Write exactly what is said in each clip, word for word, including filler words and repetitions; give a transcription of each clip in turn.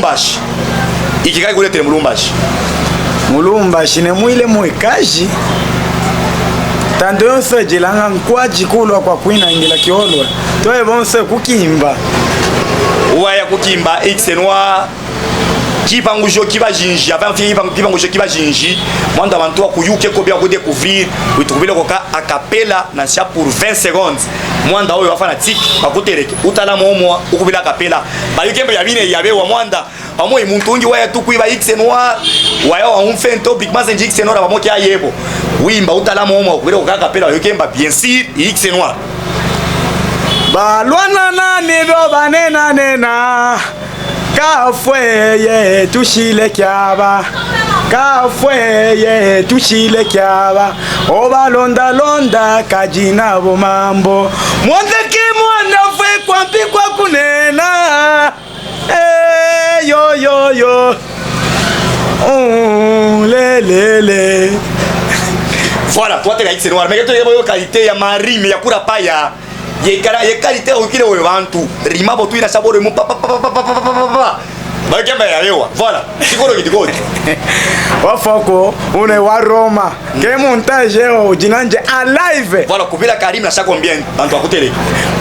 Mulumbashi. Iki kayi kuletele Mulumbashi? Mulumbashi ne mwile mwekaji. Tandu yonso dilanga nkwa dikulwa kwa kwinangila kiolwa. Toye bonso ku Kimba. Waya ku Kimba, X Noir. Kipangu dio ki bazinzi, enfin, kipangu, kipangu dio ki bazinzi. Mwanda bantu wakuyuke ko bia ku découvrir. Witukubile ko ka a cappella na sia pour vingt secondes. Mwanda oyo ba fanatique, bakuteleke. Utala momo, ukubila a cappella. Bayuke mba ya bine ya bewa mwanda. Pamo i muntu ungi waya tukwiba X Noir, waya wa unfe nto, Big Mazenji X Noir, pamo kia yebo. Wimba utala momo, kubile ko ka a cappella, wayuke mba, bien sûr, X Noir. Balwana nani bio banena nena. Kafweye tushile kiaba. Kafweye tushile kiaba. Obalonda londa kajina bo mambo. Mwanda ki mwanda fwe kwa mpi kwa kunena. Eh, yo, yo, yo. Oh, le, le, le. Voilà, toi, t'es là, X Noir. Mais tu es qualité ya marime, ya kura paya. Ye kala, ye qualité ya ukile oyo bantu. Rima bo tu ina saboro mu pa, pa, pa. Ba kemba ya yewa. Voilà. Sikolo ki dikoti. Wafoko, une wa Roma. Ke montage o dinanje a live. Voilà, kubila Karim na sa combien bantu akutele.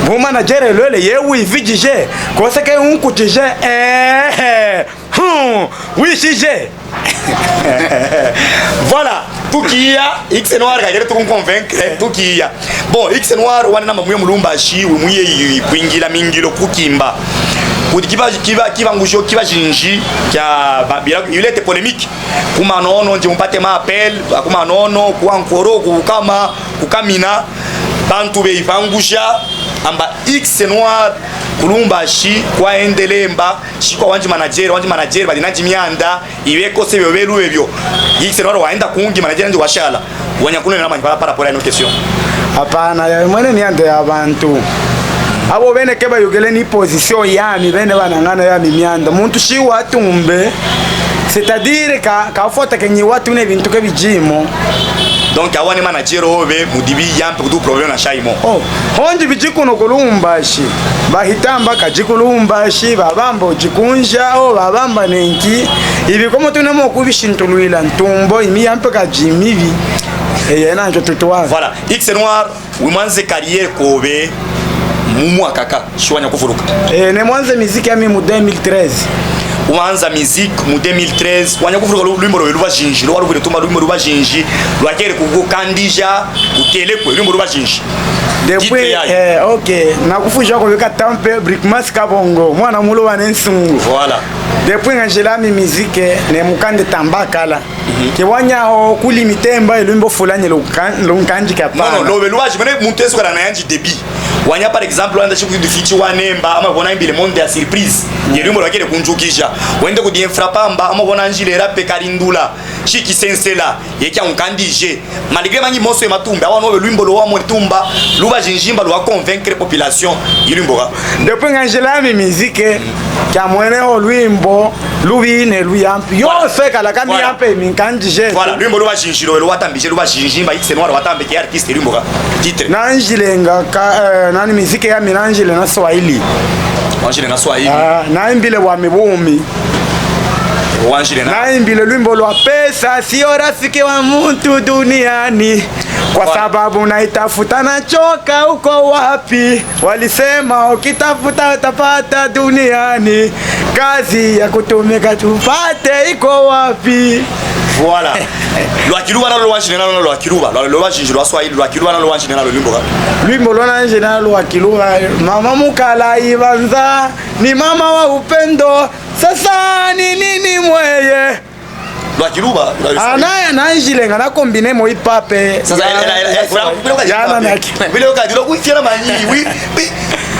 Bon manager lwele ye wi vidije. Kose ke unkutije. Eh. Hmm. Wisije. Voilà. Tukiya, X Noir kakele tu convaincre. Tukiya. Bon, X Noir, wana na mamuye Mulumbashi, wimuye yi-, kwingila mingilo ku Kimba. Kuti kiba, kiba, kiba ngusho, kiba zinzi, kia ba, bila, il était polémique. Ku Manono, ndi mupate ma appel, ku Manono, ku Ankoro, ku Nkama, ku Kamina, bantu beyipangusha, amba X Noir, ku Lumbashi, kwa endelemba, shi kwa wanzi manager, wanzi manager, badi nanzi mianda, ibe kose bio belu ebio. X Noir waenda kungi manager ndi washala. Wanya kunena manyi par, par rapport à une question. Hapana, ya mwene mianda ya bantu. Abo bene ke bayukele ni position yami, bene banangana yami mianda. Muntu shi watumbe, c'est-à-dire ka, ka fota ke nyi watu ne bintu ke bijimo. Donc, awa ni manager obe, mudibi yampe kutu problème na shaimo. Oh, hondi biji kuno ku Lumbashi. Bahitamba kaji ku Lumbashi, babambo jikunja, oh, babamba nenki. Ibi komo tuna mo kubishintulwila ntumbo, imi yampe kaji mibi. Eye nanjo tutuwa. Voilà. X Noir, wimwanze carrière kobe mu mwaka ka, shi wanya kuvuluka. Eh, ne mwanze miziki yami mu deux mille treize. Wanza miziki mu deux mille treize, wanya kuvuluka lu-, lwimbo lwe luba zinzi, lwa lubwile tumba lwimbo luba zinzi, lwakele kukukandija, utele kwe, lwimbo luba zinzi. Depuis, titre yayi. Eh, ok, nakufwija ko bika tampe, Brickmas Kabongo, mwana muluba ne nsungu. Voilà. Depuis nganzila mi miziki, ne mukande tamba kala. Mhm. Ke wanya ho kuli mitemba, e lwimbo fulani luka-, lunkandika pa. Non, non, lobe lwaji, mene muntu esu kala na yanzi début. Wanya, par exemple, wanda shi ku Dufiti wa Nemba, ama bona imbile monde ya surprise. Ye lwimbo lwakele kunjukija. Wende ku Dien Frappamba, ama bona njile rape kalindula. Shi kisensela, ye kia unkandije. Malgré mangi moso ye matumbe, awa nobe lwimbo lwa mwe tumba, luba zinzimba lwa convaincre population. Yi lwimbo ka. Depuis nganzila mi miziki, kia mwene ho lwimbo, lubi ne luyampi. Yo, voilà. Seka la kami, voilà, yampe minkandije. Voilà, lwimbo luba zinzi lo, lwatambije, luba zinzimba, X Noir watambike artiste lwimbo ka. Titre. Nanzilenga ka, eh, nani miziki yami nanzile na Swahili. Wanzile na Swahili. Ah, naimbile wa mibumi. Wanzile na. Naimbile lwimbo lwa pesa, sio rafiki wa muntu duniani. Kwa, voilà, sababu naitafuta nachoka uko wapi? Walisema ukitafuta utapata duniani, kazi ya kutumika tupate iko wapi? Voilà. Lwa kiluba nalo lwanzile nalo, lwa kiluba. Lwa, lwa zinzi lwa Swahili, lwa kiluba nalo lwanzile nalo lwimbo ka. Lwimbo lwananzile nalo lwa kiluba, mama mukala ibanza, ni mama wa upendo. Sasa ni nini mweye? Lwa kiluba, lwa. Ah, na, nanzilenga, na combiner mo hip hop, eh. Sasa, ya, ela, ela, ela, ya, ela, ya, ela, na, na, ki. Bila ka dilo kuifiela manyi, wi, wi,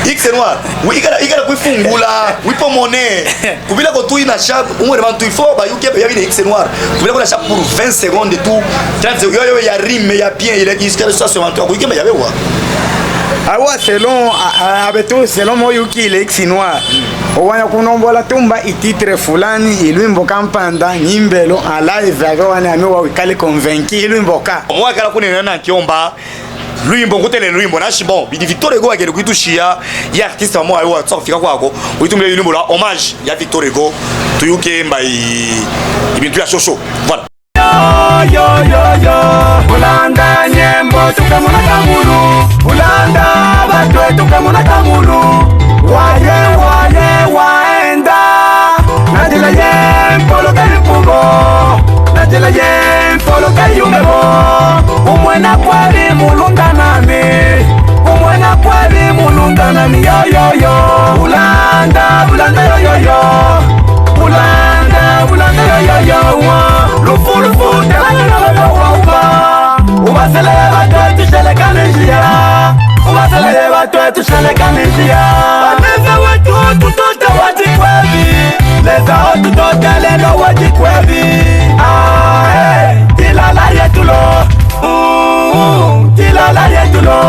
X Noir, wi, ikala, ikala kuifungula, wi pomone. Kubila ko tu ina sha, umwe bantu il faut bayuke, ya bine X Noir. Kubila ko na sha pour vingt secondes tu, trente secondes, yo, yo, ya rime, ya bien, il est, il est, ça, c'est un truc, kuike, ya bewa. Awa selon, a, a, abetu selon mo yukile X Noir. Owanya kunombola tumba i titre fulani, i lwimbo kampanda, nyimbelo, en live, ave wani ami wa wikale convaincu, i lwimbo ka. Omo wakala kunena na kiomba, Lwimbo, nkutele lwimbo, nashi bon, bidi Victor Hugo wakele kwitushiya, ye artiste wa mwa yo wa tsa kufika kwaku, witumbile lwimbo lwa hommage ya Victor Hugo, tuyuke mba i, i bintu ya shosho. Voilà. Yo, yo, yo, yo. Ulanda nyembo tukamona kamulu. Ulanda batwe tukamona kamulu. Waye, waye, waenda. Nadila ye mpolo kali kubo. Nadila ye mpolo kali yumebo. Umwena kweli mulunda nami. Umwena kweli mulunda nami. Yo, yo, yo. Ulanda, ulanda, yo, yo, yo. Ulanda, ulanda, yo, yo, yo, wa. Lufu, lufu, tela, tela, tela, wa, wa. Ubasele batwe tushele kani njia. Ubasele batwe tushele kani njia. Baneza wetu tutota wati kwebi. Leza tutota lelo wati kwebi. Ah, eh, tilala yetu lo. Mm, tilala yetu lo.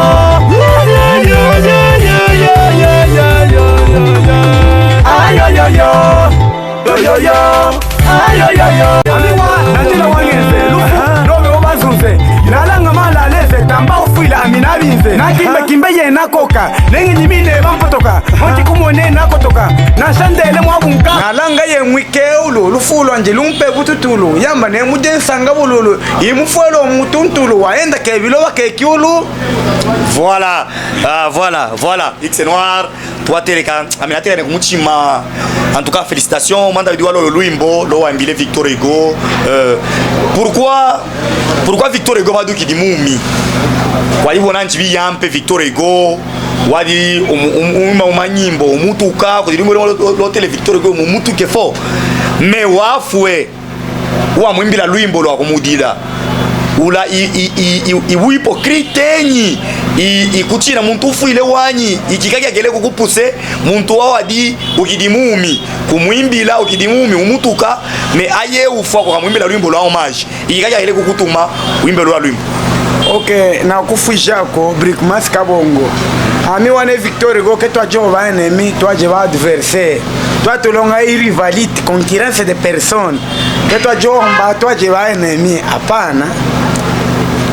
Ayo, yo, yo. Yo, yo, yo. Ayo, yo, yo. Ami wa, natila wangenze, lufu, lobe obazunze. Nalanga mala leze, tamba ufwila, ami nabinze. Nakimbe, kimbe ye nakoka. Nengi ni mine bampotoka. Moti kumone nakotoka. Nashandele mwabunka. Nalanga ye mwikeulu, lufu lwandi lumpe bututulu. Yamba ne muje nsanga bululu. Imufwelo mutuntulu, waenda ke biloba ke kiulu. Voilà, ah, voilà, voilà. X Noir. Twateleka, ami natelekane ku mutima. En tout cas, félicitations, mwanda bidi wa lolo lwimbo, lo wambile Victor Hugo. Euh, pourquoi, pourquoi Victor Hugo badukidi mumi? Wadi bona njibi yampe Victor Hugo, wadi um, um, uma, uma nyimbo, umutuka, kudi lwimbo lo, lo, lotele Victor Hugo, mumutuke fo. Mais wafwe. Wamwimbila lwimbo lwa kumudila. Ula i, i, i, i, i hypocrite nyi, i, i kutina muntu ufwile wanyi, i kika kiakele kukupuse, muntu wawadi ukidi mumi, kumwimbila ukidi mumi, umutuka, mais aye ufwa kwa kamwimbila lwimbo lwa hommage. I kika kiakele kukutuma wimbila lwa lwimbo. Ok, nakufwija ko, Brickmas Kabongo. Ami wane Victor Hugo, ke twadje ba ennemis, twadje ba adversaires. Twatulonga i rivalité, concurrence de personnes. Ke twadje omba, twadje ba ennemis, hapana.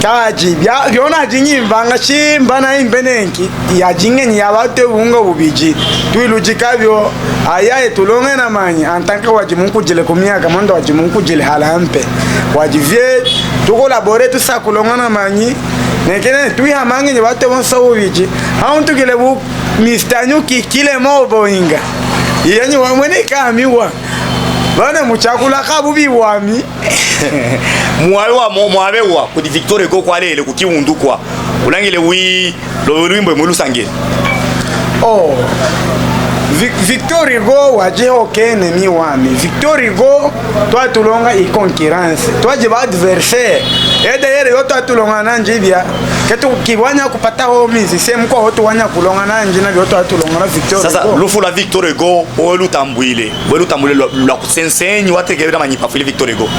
Kadi, bia, biona dingi mbanga, si mbana imbenenki, ya dingenyi ya batwe bunga bubidi. Twiludika bio, aya etulonga na manyi, en tant que wadi munkudile ku miaka, mwanda wadi munkudile hala mpe. Wadi vie, tu collaborer, tusa kulonga na manyi, nekene, twiha mangi ni batwe bonso bubidi. Ha untukile bu, Mister Nyuki, kile mo boinga. Iye nyi wamwene kamiwa. Bana muchakula kabubi wami. Mwabe wa mo-, mwabe wa, kudi Victor Hugo kwalele, ku Kiwundu kwa. Ulangile wi, lo lwimbo mwe lusangile. Oh. Vic-, Victor Hugo wadiho ke ennemi wami. Victor Hugo, twatulonga i concurrence. Twadje ba adversaire. E d'ailleurs yo twatulonga na nji bia. Ke tu kibwanya kupata ho musicien mukwa ho tuwanya kulonga na nji na bio twatulonga na Victor Hugo. Sasa, lufu lwa Victor Hugo, owe lutambwile. Owe lutambwile lwa, lwa kusensenyi, watekele na manyi pafwile Victor Hugo.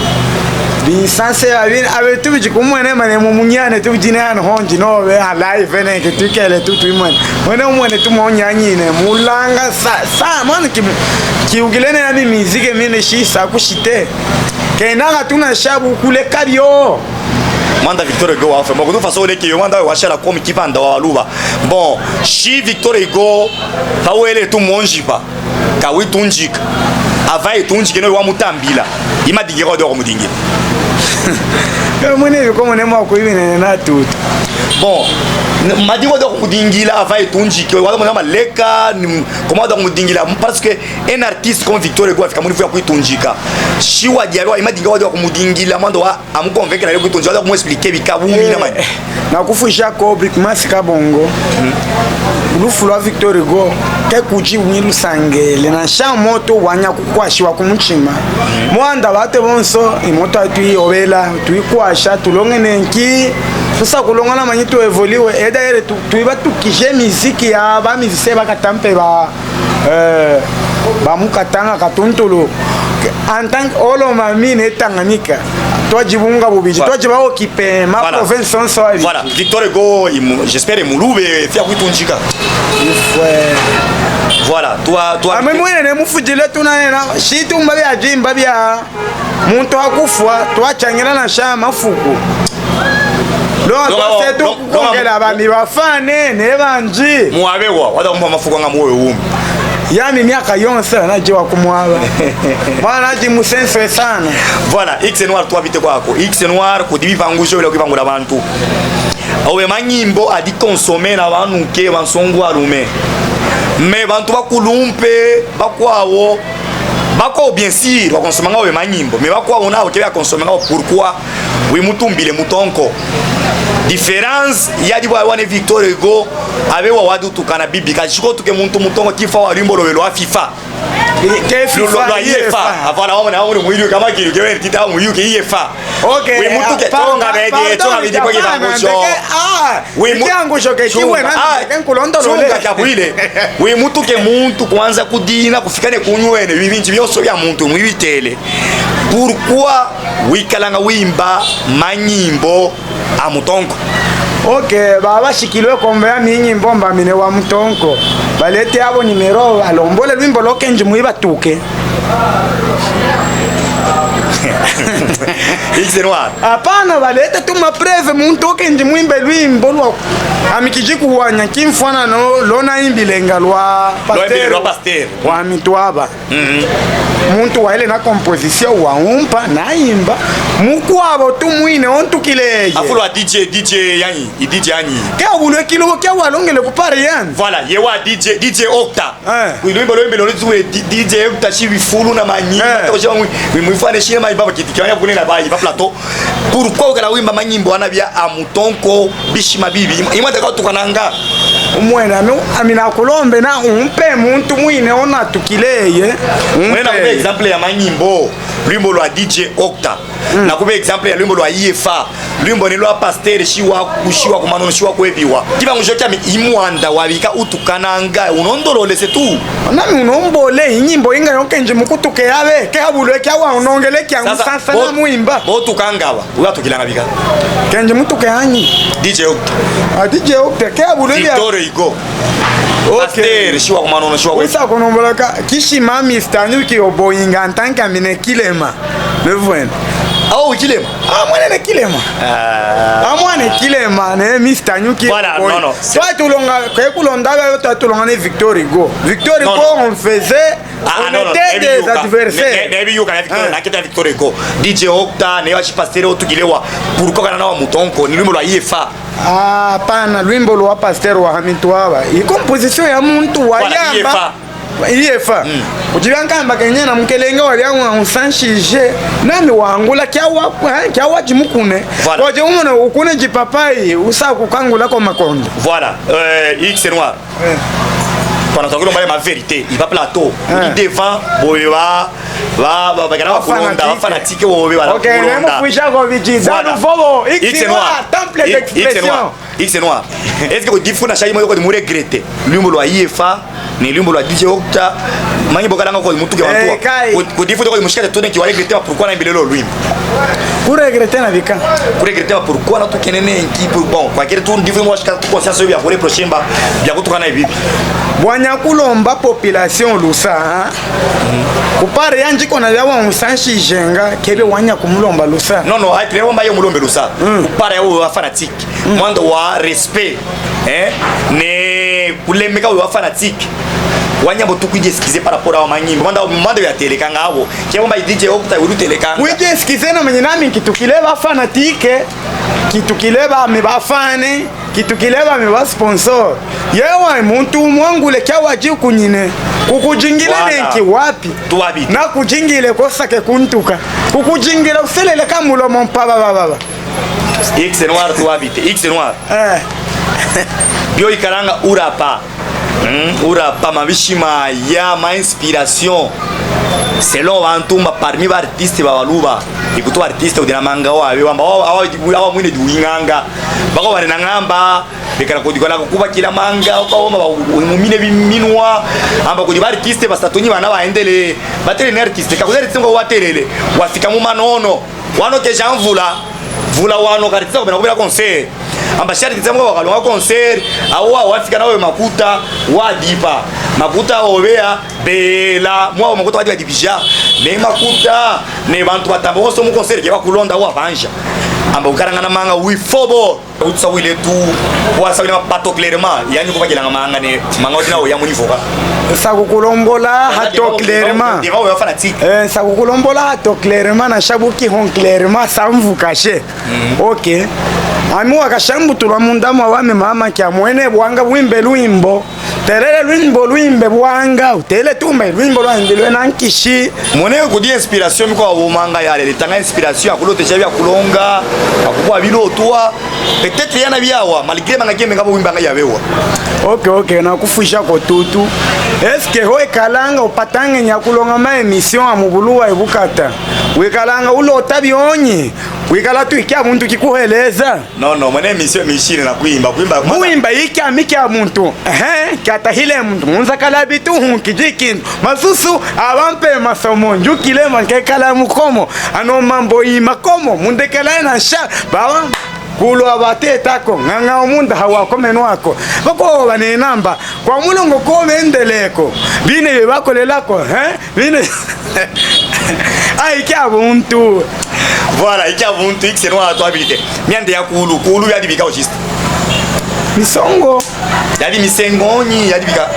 Binsanse ya bini, abe tubidi kumwene mane mu munyane tubidi ne ano honji no be a live ne ke twikele tu twimwene. Mwene umwene tu monyanyine, mulanga sa, sa, mwana ki, kiugile ne ya mi musique mine si sa kushite. Kenanga tuna shabu kule kabio. Mwanda Victor Hugo wa fe. Bon, kutu faso ole ke yo mwanda wa shala komi kipanda wa luba. Bon, si Victor Hugo, pa wele tu monji pa. Ka witunjika. Ava itunjike no wamutambila. I madingila wadi wa kumudingila. Ka mwene biko mwene mwa kuibine na tutu. Bon, n-, madingila wadi wa kumudingila, ava itunjike, wala mwene maleka, ni, comment wadi wa kumudingila, parce que un artiste comme Victor Hugo afika mu niveau ya kwitunjika. Si wadi awa, i madingila wadi wa kumudingila, mwanda wa amu convaincre ale kwitunjika, wala kumu expliquer bika bumi na mani. Eh, nakufwija ko Brickmas Kabongo. Lufu lwa Victor Hugo, ke kudi unyi lusangele, na sha moto wanya kukwashiwa ku mutima. Mwanda batwe bonso, i moto atwiyobela, twikwasha, tulongene nki, tusa kulonga na manyi tu évoluer, e d'ailleurs tu, twibatukije miziki ya ba musicien ba Katanga mpe ba Eh, ba mu Katanga katuntulu. En tant que olo mami ne Tanganyika. Twadibunga bubidi, voilà. Twadiba occuper ma, voilà, province zonso abidi. Voilà, Victor Hugo, imu-, j'espère imulube, fia kwitunjika. Ifwe. Voilà, toi, toi. Ame mwene ne mufudile tuna yena, si tumba bia dimba bia. Muntu akufwa, twachangila na sha mafuku. Donc, donc, c'est tout, donc, donc, kukongela bami bafane, ne banzi. Mwabe wa, wata kumpa mafuku anga mwoyo wumi. Yami miaka yonso, nazi wa kumwaba. Mwana nazi musenso sana. Voilà, X Noir, twabite kwaku. X Noir, kudi bivangusho bila kuvangula bantu. Obe manyimbo adi consommer na bana ke bansongwalume. Mais bantu bakulumpe, bakwawu, bakwawu bien sûr, wa consommer nga obe manyimbo. Mais bakwawu nabo ke ba consommer nga, pourquoi? Wimutumbile mutonko. Différence yadi bwa wane Victor Hugo, abe wa wadi utukana bibi. Kazi ko tuke muntu mutonko, kifa wa lwimbo lobe lwa FIFA. Ke FIFA, lwa, lwa UEFA. UEFA. Ah, voilà, wamona, wamona, mwilu kama kilu, ke wene tita mwilu ke UEFA. Ok, wimutuke, ah, tonga pardon, bedi, pardon, tonga bedi, kwa pardon, kivangusho. Ndeke, ah, wimu-, kivangusho ke chunga, chiwe na, ah, ndeke nkulondolole. Chunga kabwile. Wimutuke muntu kwanza kudina, kufika ne kunywe ne, bibinzi bionso bia muntu, mwibitele. Pourquoi wikalanga wimba manyimbo a mutonko? Ok, baba basikilwe kombe ya minyimbo mbamine wa mutonko. Balete abo numéro, balombole lwimbo lo kenzi mwibatuke. X Noir. Hapana, balete tu ma preuve muntu o kenzi mwimbe lwimbo lwa. Ami kizi kuwanya kimfwana no, lo nayimbilenga lwa pasteur. Lwa pasteur. Wa mitwaba. Mhm. Muntu wayele na composition, waumpa, nayimba. Mukwabo tu mwine ontukile ye. Afulu wa D J, D J yanyi, i D J yanyi. Ke abulwe kilobo kia walongele ku pare yani. Voilà, ye wa D J, D J Octa. Eh. Kwi lwimbo lwembe lolo tuwe D-, D J Octa si bifulu na manyimba. Eh. Toko si mwi-, mwi-, mwifwane si na manyimba bakiti, kia wanya kune na bayi, ba plateau. Pourquoi wikala wimba manyimbo ana bia a mutonko, bishima bibi? Imwa, imwa taka tukananga. Umwene, ami, ami nakulombe na umpe muntu mwine onatukile ye. Umpe. Mwene nakupe exemple ya manyimbo, lwimbo lwa D J Octa. Mm. Nakupe exemple ya lwimbo lwa UEFA. Lwimbo ni lwa pasteur, si wa ku-, si wa ku manono, si wa kwebiwa. Kivangusho kiami i mwanda wabika utukananga, unondolole c'est tout. Nami unombole, inyimbo inga yo kenzi mukutuke yabe, ke abulwe kia wa unongele kia. Sasa, musasa bo-, na mwimba. Bo tukanga ba. Uyatukilanga bika. Kenzi mutuke anyi? D J Octa. Ah, D J Octa, ke abulwe bia. Victor Hugo. Ok. Pasteur, si wa ku manono, si wa kwe. Usa kunombola ka, kishima Mister Nyuki oboyinga en tant que amine kilema. Me vwene. Ah, oh, kilema. Ah, mwana ne kilema. Ah. Ah, mwana ne kilema, ne Mister Nyuki. Voilà, oboyi. Non, non, c'est. Toi, tulonga, ke kulonda, toi, tulonga ne Victor Hugo. Victor Hugo, non, non, on faisait Ah, ah, non, non, on était des adversaires. Ne, ne, ne biyuka na Victor, ah, na keta Victor Hugo. D J Octa, ne wa si pasteur otukile wa. Pourquoi kana na wa mutonko, ni lwimbo lwa UEFA. Ah, hapana, lwimbo lwa pasteur wa hamitwaba. I composition ya muntu wa lwimbo lwa yamba UEFA. UEFA. Mm. Uti bia nkamba ke nyena mukelenge wa bia wa unsansije. Nami wangula kia wa, eh, kia wa zi mukune. Voilà. Kwa zi umone ukune zi papayi, usa kukangula ko makondo. Voilà. Euh, X Noir. Eh. Twana twa kulomba ma vérité, i ba plateau. Eh. Ni devant, boye ba, ba, ba, ba, ba, ba, ba, ba, fanatique. Ba fanatique, boye ba, ok, kulonda. Voilà. Temple d'expression. X Noir. X Noir. Est-ce que ko difuna sha imo yoko di mu regretter? Lwimbo lwa UEFA, ni lwimbo lwa D J Octa. Manyi bokalanga ko mutuke wa ntu wa. Eh, kai. Ko, ko difuna ko mushikate tone ki wa regretter, pourquoi na imbile lo lwimbo? Ku regretter na bika. Ku regretter pourquoi na tukene ne nki pour bon. Kwa kere tu ndifu mo shika tu conscience yo bia ku reprocher mba, bia kutukana bibi. Bwanya kulomba population lusa, ha? Ku pare ya nziko na bia wa unsansije nga, kebe wanya kumulomba lusa. Non, non, ai, kile wamba yo mulombe lusa. Mm. Ku pare ya wa fanatique. Mm. Mwando wa respect. Eh? Ne kulemeka wa fanatique. Wanya bo tu kwidi excuser par rapport à wa manyimbo. Mwando, mwando ya telekanga abo. Ke bomba i D J Octa wulu telekanga. Kwidi excuser na manyina mi kitukile ba fanatique. Kitukile ba mi ba fan. Kitukile ba mi ba sponsor. Yewa muntu mwangule kia wa zi kunyine. Kukuzingila, voilà, nenki wapi? Tuwabi. Na kuzingile ko sake kuntuka. Kukuzingila uselele ka mulomo mpaba baba. X Noir tuwabite, X Noir. Eh. Bio ikalanga urapa. Mm, urapa mabishima ya ma inspiration. Selon bantu mba parmi ba artiste ba baluba. Ikutu artiste udina manga wa, wa, wa, wa, wa mwine duinganga. Bako bane na ngamba. Bekala kodi kola kubakila manga, uka woma ba, u-, u-, mumine biminwa. Amba kodi ba artiste basatu ni bana baendele. Batele ni artiste, ka kodi artiste ngo watelele. Wafika mu manono. Wano ke Jean Vula. Vula wano ka artiste ko bena kubela concert. Amba si artiste ngo wakalonga concert. Awa, wafika na we makuta. Wadipa. Makuta obeya. Bela, mwa makuta wadi wadibija. Ne makuta, ne bantu batamba bonso mu concert ke bakulonda wa banja. Amba ukalanga na manga wifobo. Utusa wile tu, wasa wile ma pas trop clairement, yani ko bakilanga manga ne, manga oti na wo ya munivoka. Nsa kukulombola ha trop clairement. Devant, devant, devant, fanatique. Eh, nsa kukulombola ha trop clairement, na shabuki hon clairement, sa mvuka she. Ok. Ami wakashambutulwa munda mwa wami mama kia mwene bwanga bwimbe lwimbo. Telele lwimbo lwimbe bwanga, utele tumba lwimbo lwimbilwe na nkishi. Mwene kudi inspiration mi kwa wumanga yale, letanga inspiration ya kulotesha bia kulonga, ya kubwa bilotwa. Peut-être yana biawa, malgré manga kiembe nga bo wimbanga ya bewa. Ok, ok, na kufwisha ko tutu. Est-ce que ho ikalanga upatanga nya kulonga ma émission a mu buluwa ibukata? Wikalanga ulota bionyi, wikala tu ikia muntu kikuheleza. Non, non, mwene émission, émission na kwimba, kwimba, kwimba. Kwimba ikia mi kia muntu. Ehe, kia tahile muntu. Munza kala bitu hunki jikindu. Masusu, abampe masomo, njukile mankekala mukomo. Ano mambo ima komo, mundekela na sha, bawa, kulu abateta ko, nganga omunda hawa komenwa ko. Bako banenamba, kwa mulongo ko bendeleko. Bine bebakolelako, eh? Bine. Ai, kia buntu. Voilà, ikia buntu, ikise no atu abilité. Miande ya kulu, kulu ya dibika au juste. Misongo. Yadi misengo nyi, yadi bika.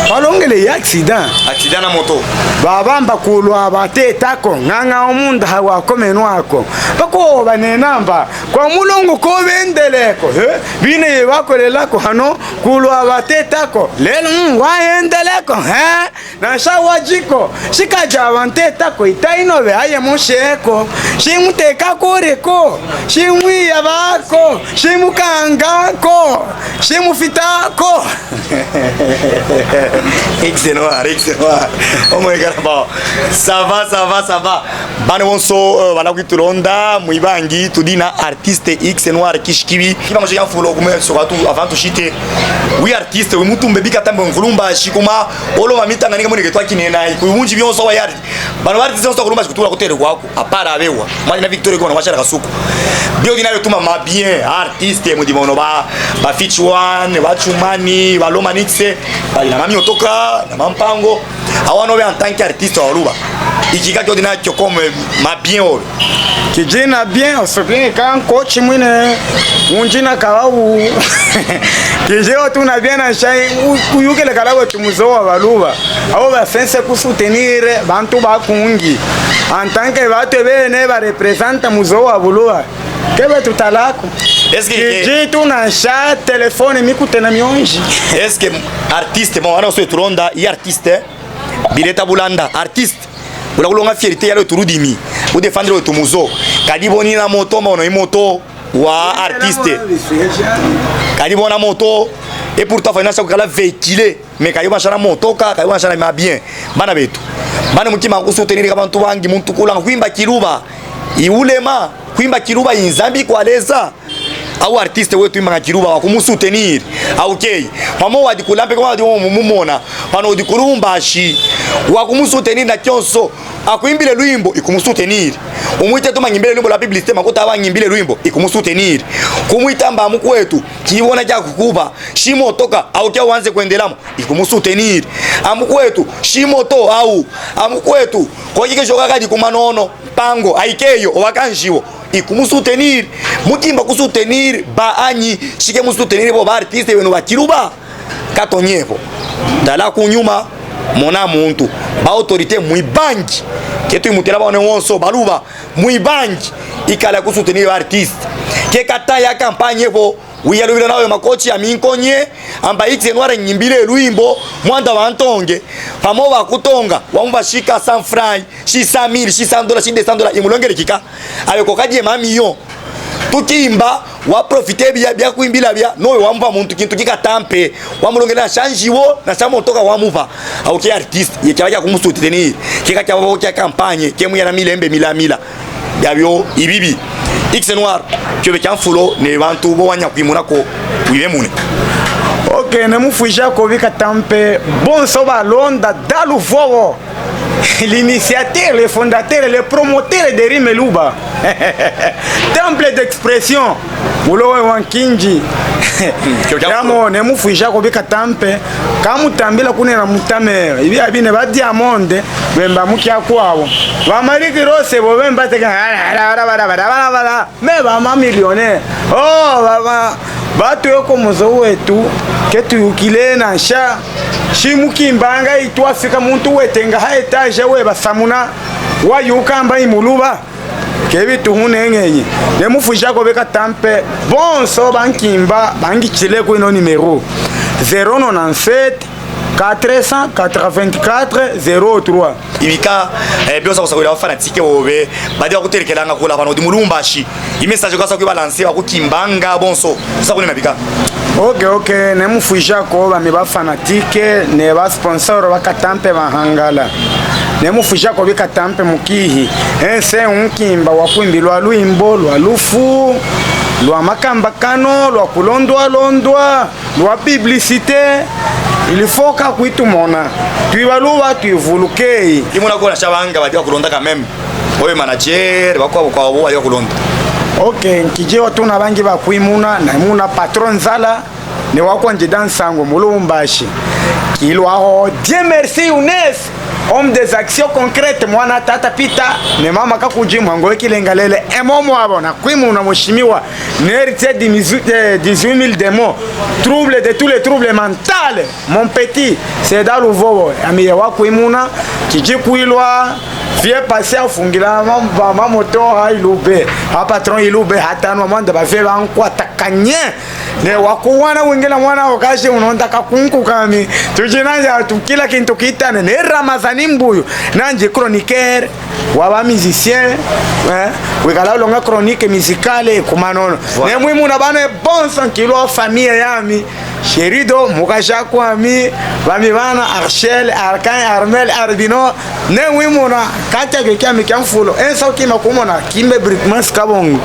Balongele ya accident. Accident na moto. Babamba kulwa bateta ko, nganga omunda hawa komenwa ko. Bako banenamba, kwa mulongo ko bendeleko, eh? Bine bakolelako hano, kulwa bateta ko. Lelo, mm, wahendeleko, eh? Na sha wajiko, shikaja banteta ko, itaino be aye mosheko, shimuteka kuriko, shimwiyabako, shimukangako, shimufitako. Excellent, excellent. Oh my God, bon. Ça va, ça va, ça va. Bana bonso, euh, bana kwitulonda, mwibanga, tudina artiste X Noir Kishikibi. Kiba ngoje ya mfulu kumwe, so watu, avant tushite. Wi artiste, wi muntu mbebi katambe mvulumba, shikuma, olo mamitanga nika mweneke twa kinena, ku bunji bionso wa yari. Bana ba artiste bonso kulumba shikutura kutere kwaku, apara abewa. Mali na Victor Gona, washara Kasuku. Bio dina yo tuma ma bien, artiste, mudi mono ba, ba Fitch One, ba Chumani, ba Lomanixe, ba ina mami otoka, na mampango. Awa no be en tant qu'artiste wa luba. Ikika kyo dina kyo comme ma bien o. Kijina bien, oso bien kan coach mwine. Unjina kawawu. Kije otuna bien na shai, u-, kuyukele kala wetu muzo wa baluba. Abo ba sense ku soutenir bantu ba kungi. En tant que batu bene ba representa muzo wa buluba. Kebe tutalako. Est-ce que, kiji tuna sha téléphone mikute na mionji. Est-ce que artiste, bon, ana oso tulonda, i artiste, Bileta Bulanda, artiste. Ula kulonga fierté ya lwetu ludimi. U défendre lwetu muzo. Kadi bo nina moto, ma ono i moto wa artiste. Kadi bo na moto, et pourtant fana sa kala véhiculer. Mais kadi bo na shana moto ka, kadi bo na shana ma bien. Bana betu. Bana mutima ku soutenir ka bantu bangi, muntu kulanga kwimba kiluba. I ulema, kwimba kiluba i Nzambi kwa leza. Au artiste wetu imbanga kiluba wa kumu soutenir. Au kei. Pamo wadi kulampe kwa wadi mu-, mumona. Pano wadi kulumba shi. Wa kumu soutenir na kionso. Akwimbile lwimbo, i kumu soutenir. Umwite tuma ngimbile lwimbo la publicité, makuta wa ngimbile lwimbo, i kumu soutenir. Kumwita amba mukwetu, kibona kya kukuba, shimotoka, au kya wanze kwendelamo, i kumu soutenir. Amukwetu, shimoto, au, amukwetu, kwa kike shoka kadi kumanono, pango, aikeyo, owakanjiwo. I kumu soutenir. Mutimba ku soutenir ba anyi, shike mu soutenir bo ba artiste benu ba kiluba. Katonyepo. Tala kunyuma, mona muntu. Ba autorité mwibangi. Ketu imutela ba one wonso, baluba. Mwibangi. Ikala ku soutenir ba artiste. Ke kata ya campagne po, wiya lubila nawe makochi ya minkonye, amba X Noir ngimbile lwimbo, mwanda wa ntonge. Pamo ba kutonga, wamuba shika cent francs. Shi cent mille, shi cent dollars, shi deux cents dollars, imulongele kika. Awe ko kadie mami yo. Tukimba, wa profiter bia, bia kwimbila bia, no we wamupa muntu kintu kika tampe. Wamulongele na shanji wo, na shamotoka wamupa. Au ke artiste, ye kyaba kya kumu soutenir. Kika kyaba kya campagne, ke muyana milembe mila mila. Bia bio, ibibi. X Noir, kyobe kya mfulo, ne bantu bo wanya kwimuna ko, wibemune. Ok, ne mufwija ko bika tampe, bonso balonda, dalu vovo. L'initiateur, le fondateur, le promoteur de Rime Luba. Temple d'expression. Mulowe wa nkinzi. Kio kia. Yamo, ne mufwija ko bika tampe. Ka mutambila kunena mutame. Ibi abi ne ba Diamond. Bemba mukia kwabo. Ba Marie Rose bo bemba teka. Me ba ma millionnaire. Oh, ba, ba, batu yo ku muzo wetu, ke tuyukile na nsha. Shi mukimbanga itwa fika muntu wetenga ha étage we basamuna, wayuka mba i Muluba. Ke bi tuhunengenyi. Ne mufwija ko bika tampe, bonso ba nkimba, bangitile ku ino numéro. Zéro nonante-sept, quatre cent quatre-vingt-quatre, zéro trois. Ibika, eh, bio sa kusakwila ba fanatique bobe, badi bakutelekelanga kula pano di Mulumbashi. I message kasa kwi balancer, bakukimbanga, bonso. Sa kunena bika. Ok, ok, ne mufwija ko ba mi ba fanatique, ne ba sponsor ba katampe ba hangala. Ne mufwija ko bika tampe mukihi. Ense unkimba wa kwimbi lwa lwimbo, lwa lufu, lwa makambakano, lwa kulondwa londwa. Lwa publicité, il faut ka kwitumona. Twibaluba, twivulukeyi. Imuna kona shabanga badi bakulonda quand même. Oyo manager, bakwa bakwa bo badi bakulonda. Ok, nkiji watuna bangi bakwimuna, na muna patron Nzala, ne wakwandida nsangu mu Lubumbashi. Kilwaho, Dieu merci, Younes. Homme des actions concrètes, mwana tata Peter, ne mama Kakudzi, mwango we Kilenga lele, emo mwabo, na kwimuna mushimiwa, n'héritier de dix-huit, eh, dix-huit mille démons, trouble de tous les troubles mentaux, mon petit, c'est dans le vovo, ami ye wa kwimuna, kidji kwilwa, vieux passé afungila ma, ma, ma moto ha Ilube, ha patron Ilube, ha tanwa mwanda ba vieux ba nkwa takanye. Ne wakuwana wingila mwana wakashi unonda kakunku kami. Tujina ya tukila kintu kitane. Ne Ramazani Mbuyu. Nandji chroniqueur. Waba musicien. Eh? Wikala longa chronique musicale kumanono. Voilà. Ne mwimuna bana e bonso nkilwa famille yami. Cherido, mukasha kwami. Bami bana Archel, Arkan, Armel, Arbino. Ne mwimuna. Katia kio kiami kia mfulu. Enso kima kumona. Kimbe Britmas Kabongo.